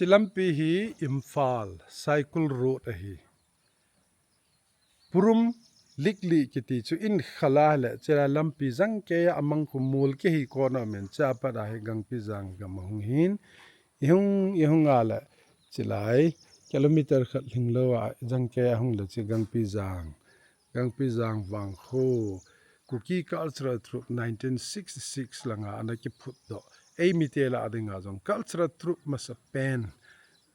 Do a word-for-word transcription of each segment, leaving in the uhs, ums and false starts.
Chi lampi hi Imphal, Saikul Road ahi. Purum Likli kiti chu in khala le chila lampi jangkei a amang khu mol ke hi kona men cha pat a hi Gangpijang gam ahung hin. Ihung, ihung a le chilai kilometer khat lhing lou a jangkei ahung le chi Gangpijang. Gangpijang Vangkho, Kuki Cultural Troupe nineteen sixty-six langa ana kiphut doh. Ei mite lah a dinga jong Cultural Troupe masa pen.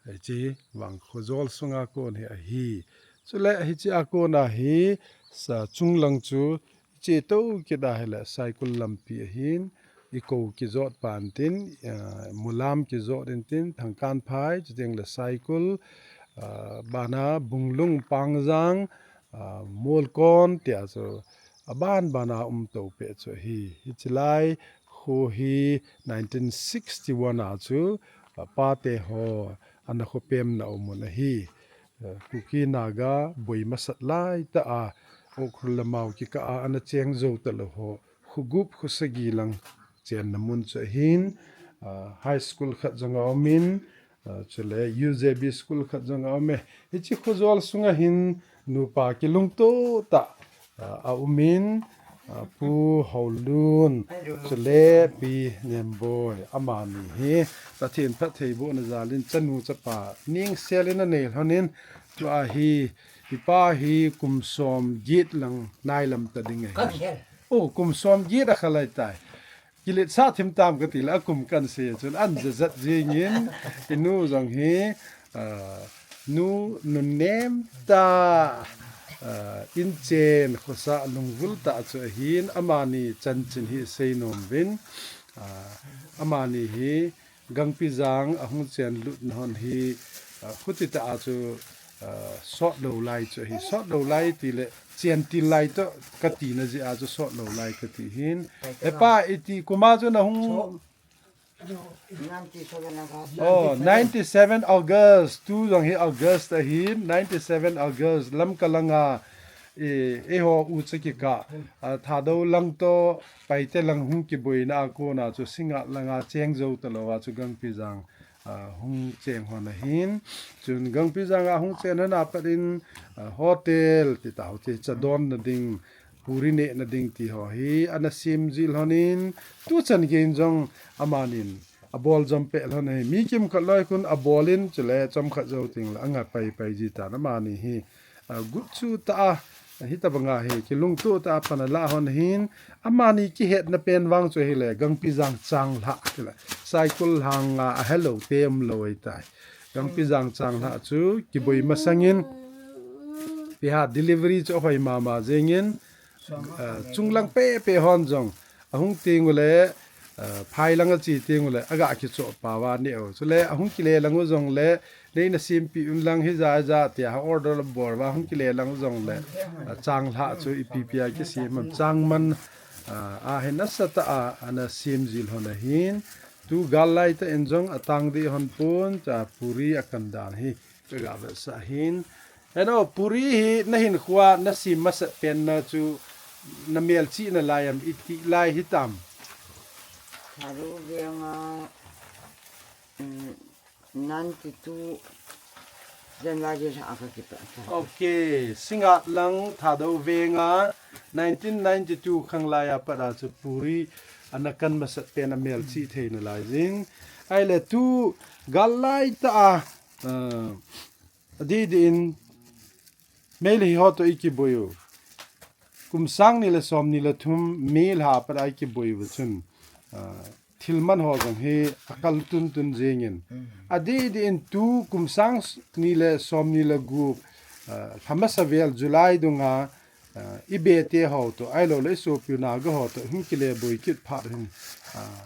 Hichi Vangkho jol sunga kon hi ahi. Chule hichi a kon a hi sa chunglang chu hichi to kida hi le Saikul lampi ahin. Iko kijot pan tin, ah, Mulam kijot in tin, Thangkanphai, chuteng le Saikul, ah, bana Bunglung, Pangjang, ah, Molkon, tia chu, aban bana um to pe chu hi. Hichi lai, khu hi nineteen sixty-one a chu, ah, pate ho, ana kho pem na um un ahi. Ah, Kuki Naga, boi masat lai ta a, Ukhrul le Mao kikah a, ana cheng jou ta lou ho. Khu gup khu sagi lang chenna mun chu ahin, ah, high school khat jong a um in, ah, chule U J B school khat jong a um e. Hichi khu jol sunga hin nupa kilungto ta, ah, a um in, ah, Pu Haolun, chule Pi Nemboi, amani hi Pathen phattheibohna jal in chanu chapa ningsel in anei lhon in, tua hi, hipa hi kum som get lang nai lam ta ding ahi. Oh, kum som get a khalai tai. Kilet sa thim tam kati le akum kan se chun an jajat jing in, inu jong hi, ah, nu nunnem ta, ah, inchen khosa lungvul ta chu ahin amani chanchin hi sei nom vin, ah, amani hi Gangpijang ahung chen lut na hon hi, ah, khuti ta a chu, ah, sot lou lai chu hi, sot lou lai ti le chen til lai to kati na ji a chu sot lou lai kati hin. Epa iti kum a chu na hung. Oh, ninety-seven August, tu jong hi August ahin, ninety-seven August, Lamka langa, e, eiho u cha kikah, ah, Thadou lang to, Paite lang hung kiboina a kona chu Singngat langa cheng jou ta lou a chu Gangpijang, ah, hung cheng hon ahin. Chun Gangpijang a hung chen hon a pat in, ah, hotel ti tau te cha don na ding, puri neh na ding ti ho hi ana sem jil hon in, tu chan gei in jong amanin abol jom pe lhon ahi. Mi kimkhat loi khun abol in chule chomkhat jou teng le anga pai pai ji tan amani hi. Ah, gut chu ta a, hitabanga hi, kilungto ta a pan ala hon hin, amani kihetna pen vang chu hile, Gangpijang changlhah, hile, Saikul lhanga, a hello te um lou ei tai. Gangpijang changlhah chu, kiboi masangin, piha delivery chu ahoi mama jengin, ah, chunglang pepe hon jong, ahung teng ule, ah, phai lang achi teng ule, aga kichoh pau va neh u. Chule, ahung kile lang u jong le, nei na sempi un lang hija, hija, tia ha order la bol va, ahung kile lang u jong le, ah, changlhah chu ipi pi a kisem am changman, ah, ahin asatah a, ana sem jil hon ahin. Tu gal lai tah in jong atang deh hon pon, cha puri akan dan hi. Ka ga vetsah hin. Heno, puri hi na hinkhoa na sem masat pen na chu na melchihna lai am iti lai hitam? Thadou venga, um, ninety-two January lha a ka kipe. Okay, Singngat lang Thadou venga nineteen ninety-two khang lai a pat a chu puri ana kan masat pen a melchih theina lai jin. Ahile tu gal lai tah a, ah, adih dih in Meitei ho toh i kiboi u. Kum sang ni le som ni le thum May lha pat a i kiboi u chun, ah, thil man ho jong hi akal tun tun jingin. Adih dih in tu kum sang ni le som ni le gup, ah, lha masa vel July dunga, ah, i bete ho toh, ahilou le i sopi u Naga ho toh, hung kile boi kit phat hin, ah,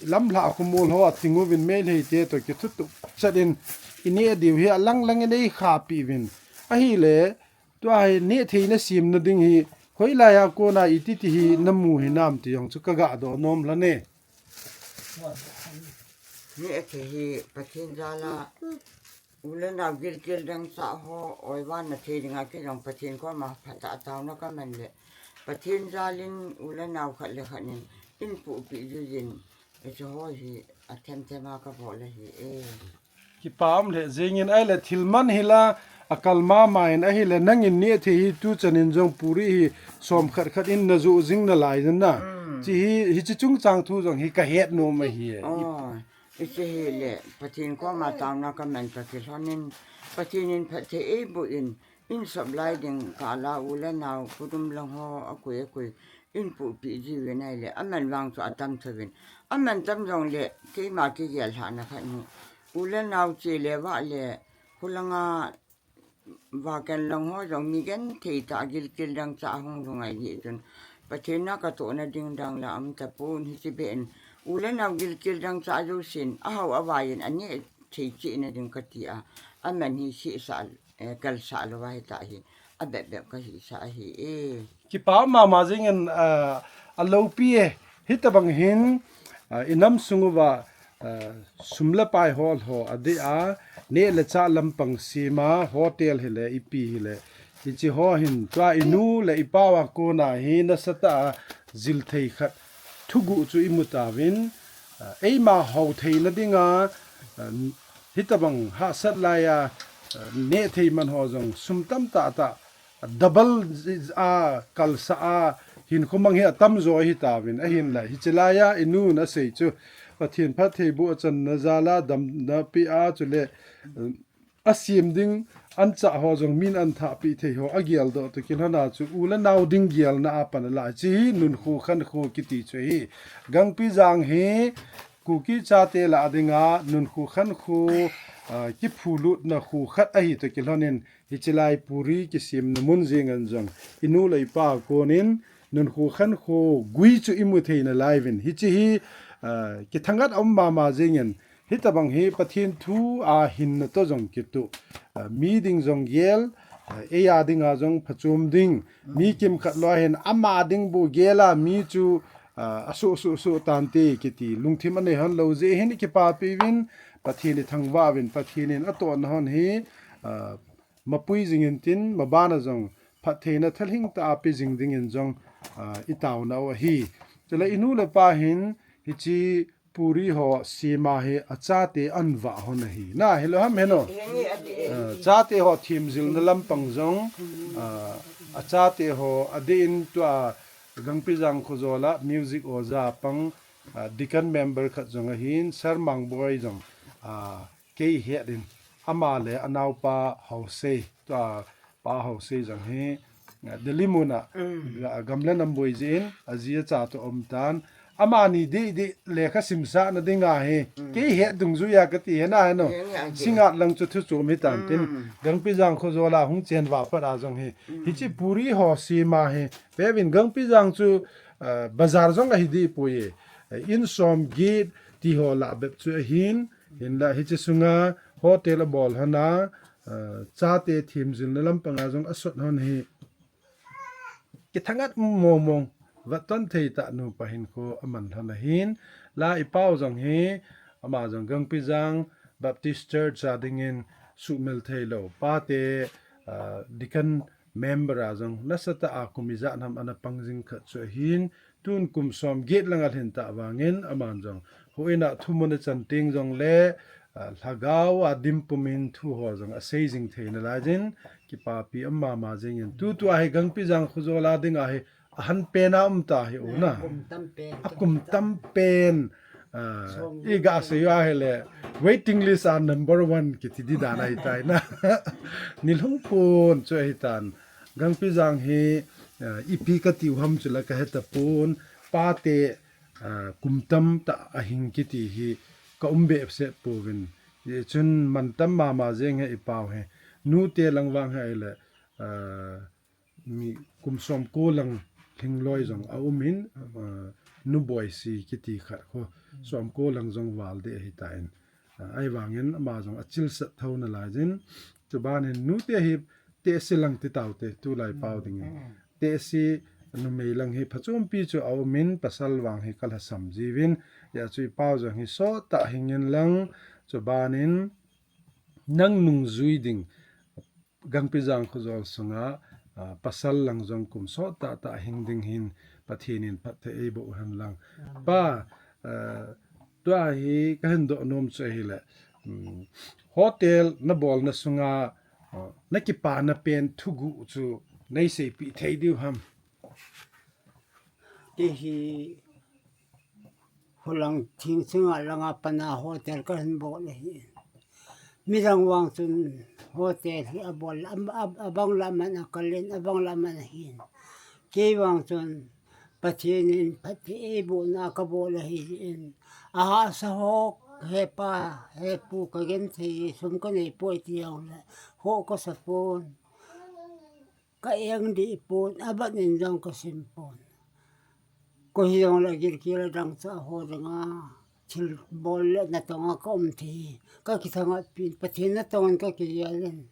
lamlhah khomol ho a ting uvin Meitei te toh kithutup chat in i neh diu hi alang lang in ei khahpi uvin. Ahile, tua hi neh theina semna ding hi, Hoilai a kona iti ti hi namu hinam ti jong chu kaga doh nom lhon e. Ni a thi hi Pathen jal a u le nau gilkel dangchah ho oivan na thei dinga kei jong Pathen koma phatah a taona kaman le Pathen jal in u le nau khat le khat in eipuipi jiuvin hiche ho hi athem them a kabol ahi e. Kipa um lheh jeng in ahile thil man hi la akal mama in ahile nangin neh thei hi tuchan in jong puri hi som khat khat in najoh jing nalai jin na. Chi hi, hiche chungchang thu jong hi kahet nom ahi e. Hiche hi le Pathen koma taona kaman toh kilhon in Pathen in phatthei eiboh in in sop lai ding kah la u le nau kudum lang ho akoi akoi eipuipi jiuvin ahile aman vang chu atam tho uvin. Aman tam jong le keima kigel lhahna khat hi u le nau che le vah le khulanga vaken lang ho jong mi genthei tah gilkel dangchah hung lhung ahi jeh chun Pathen a katohna ding dang la um tapon hiche beh in u le nau gilkel dangchah jousen ahao avai in aneh thei cheh na ding kati a aman hi sehsah, eh, kalsah lou ahi tah hi abep bep kahisah ahi e. Kipa um mama jeng in, ah, alopi e. Hitabang hin, ah, inam sung uva, ah, sum le pai hol ho adeh a, neh le chah lampang sem a, hotel hile, ipi hile. Hiche ho hin, tua inu le ipao a kona hi nasatah a jil thei khat thuguh chu imu tauvin, ah, eima hou theina dinga, ah, hitabang hahsat lai a, ah, neh thei man ho jong sum tamtah tah double a kalsah a hinkho mang hi atamjo ahi tauvin ahinla hiche lai a inu nasei chu Pathen phatthei boh channa jal a damna pe a chule, um, asem ding anchah ho jong min anthahpi thei ho agel doh toh kilhon a chu u le nau ding gelna a pan alah chi hi nunkho khankho kiti chu hi Gangpijang hi Kuki chate lah dinga nunkho khankho, ah, kiphulutna kho khat ahi toh kilhon in Hiche lai puri kisemna mun jeng in jong, inu le ipa konin, nunkho khankho gui chu imu thei nalai uvin. Hiche hi, ah, kithangat a um mama jeng in, hitabang hi Pathen thu a hinna toh jong kitoh. Ah, mi ding jong gel, ah, eia dinga jong phachom ding, mi kimkhat lou hin ama ding bou gel a, mi chu, ah, asuh, suh, suh tante kiti. Lungthim anei hon lou jeh hin ikipapi uvin, Pathen ithangvah uvin, Pathen in atohna hon hi, ah, mapui jing intin, mabana jong phattheina thalhing tah a pe jing dingin jong, ah, itaona u ahi. Chule inu le ipa hin, hiche puri ho sema hi achate anvah hon ahi. Na, hilou ham heno. Ah, chate ho themjilna lampang jong, ah, achate ho adeh in tua Gangpijang khojol a music oja pang, ah, deacon member khat jong ahin, Sir Mangboi jong, ah, kei het in, ama le anaopa Haosei, tua Pa Haosei jong hi, ah, Delhi mun a, ah, gam le nam boi jeh in, aji acha toh aum tan. Amani deh deh lekha simsahna dinga hi, kei het dungjuia kati hena heno. Singngat lang chu thu chom hitan tin, Gangpijang khojol a hung chen vah pat a jong hi. Hiche puri ho sema hi, veuvin Gangpijang chu, ah, bazar jong ahi deh poi e. Ah, in som get ti ho lah bep chu ahin, hinla hiche sunga hotel abol hon a, ah, chate themjilna lampang a jong asot hon hi. Kithangat mong mong, vatton thei tah nupa hinkho aman lhon ahin, la ipao jong hi, ama jong Gangpijang Baptist Church a dingin suhmil theilou, pate, ah, deacon member a jong nasatah a kum ijat ham ana pang jing khat chu ahin, tun kum som get lang alhin tah vangin, aman jong houin a thumun achan teng jongle, ah, lhagao a dim pumin thu ho jong asei jing thei nalai jin, kipapi a um mama jeng in. Tutua hi Gangpijang khojol a dinga hi, ahan pen a um ta hi u na. Akum tam pen. Akum tam pen. Ah, iga sei u ahile, waiting list a number one kiti di dan ahitai na. Nilhum pon chu ahitan. Gangpijang hi, ah, ipi katiu ham chu la kahe tapon. Pate, ah, kum tamtah ahing kiti hi ka um behseh pouvin. Hichun mantam mama jeng e ipao hi. Nute lang vang hi ahile, ah, mi kum somko lang lhingloi jong aumin, ah, Nu Boisi kiti khat kho, somko lang jong val deh ahitan. Ah, ahivangin ama jong achilsat tho nalai jin. Chubanin nute hi tehse lang ti taute, tulai pao dingin. Tehse numei lang hi phachompi chu aumin, pasal vang hi kalhasam jiuvin, hijeh chun ipau jong hi sottah hingin lang, chubanin nang nungjui ding, Gangpijang khojol sunga, ah, pasal lang jong kum sottah tah hing ding hin Pathen in phatthei eiboh hen lang. Pa, ah, tua hi kahin doh nom chu ahile, um, hotel nabolna sunga, ah, nakipana pen thuguh chu neiseipeh thei diu ham? Kei hi Hulang thing sunga langa pana hotel kahin bol ahi. Midang vang chun hotel hi abol, a, a, abang lah man akalin, abang lah man ahin. Kei vang chun Pathen in phatthei eibohna kabol ahin. Ahahsa ho, hepa, hepu kagenthei, sum kaneipoi ti jongle, ho kasa pon. Ka eng deh pon, aban in jong kasim pon. Koi hijongle gilkel adangchah ho dinga thilbol le natonga kaum thei hi kakithangatpin, Pathen natong in kakigel in.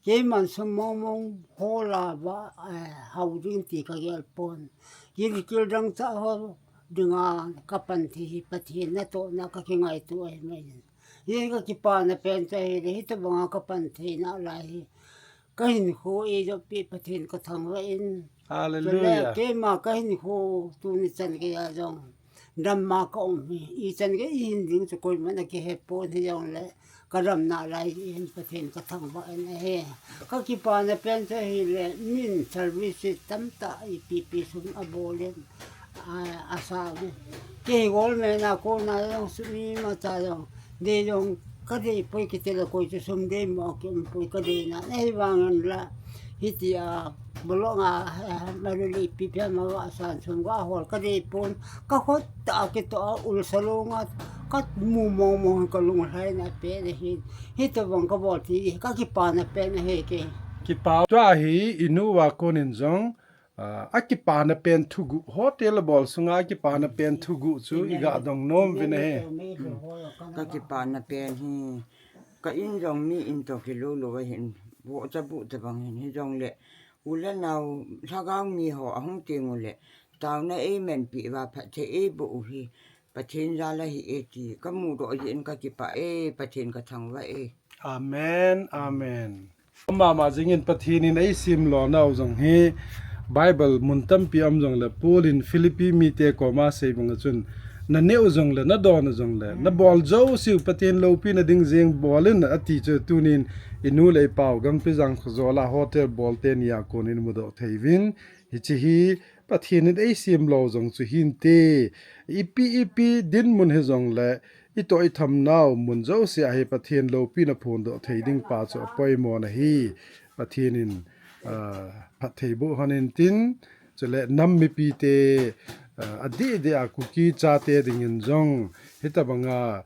Keiman sum mongmong hola va, eh, hao ding ti kagel pon. Gilkel dangchah ho dinga kapan thei hi Pathen natohna kakingaito ahi mai in. Hi kakipana pen chu ahile, hitobanga kapan thei nalai hi kahinkho eijopeh Pathen kathangvah in. Hallelujah. Chule keima kahinkho tuni chan geiya jong damma kaum hi. Ichan gei ihin ding chu koiman akihe pon, hijongle kadam nalai hin Pathen kathangvah in ahi. Kakipana pen chu ahile, min service tamtah ipi ipi sum abol in, a, asao in. Kei government a kona jong sum imacha jong dei jong kadeipoi, kitile koi chu sum deimo kiumpoi, kadeina. Ahivangin la hitia bolong a, eh, maluli ipi ipi ama vahsan sum gahol kadeipon, kakhut tah a kitoh a ulsa longa kamu mongmong kalunglhaina pen ahin. Hitobang kabol thei hi kakipana pen ahi kei. Kipah. Tua hi inu a konin jong, ah, akipana pen thuguh, hotel abol sunga akipana pen thuguh chu iga dong nom uvin ahi. Kakipana pen hi, ka in jong mi in toh kilou lou ahin, vohcha buh tabang hin, hijongle u le nao lhagao miho ahung teng ule, taona eimanpeh uva phatthei eiboh u hi Pathen jal ahi e ti kamudoh jeh in kakipah e, Pathen kathangvah e. Amen, amen. Mama jingin Pathen in eisemlonau jong hi Bible mun tampi um jongle, Paul in Philippi mite koma asei banga chun, naneh u jongle, nadon u jongle, nabol jouseu Pathen loupina ding jeng bol in ati chu, tunin inu le ipau Gangpijang khojola hotel bol teni a konin mudoh theiuvin, hiche hi Pathen in eisemlou jong chu hinte, ipi ipi dinmun hijongle, itoh ithamnau mun jouse a hi Pathen loupina phondoh thei ding pa chu apoimo nahi. Pathen in, ah, phatthei boh hen tin, chule nam mipite, ah, adeh deh a Kuki chate dingin jong, hitobanga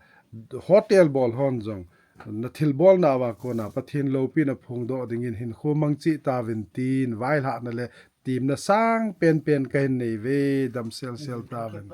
hotel bol hon jong, nathilbolna uva kona Pathen loupina phongdoh dingin hinkho mangcha tauvin tin, vailhahna le temna sang penpen kahin nei uve, damsel sel tauvin.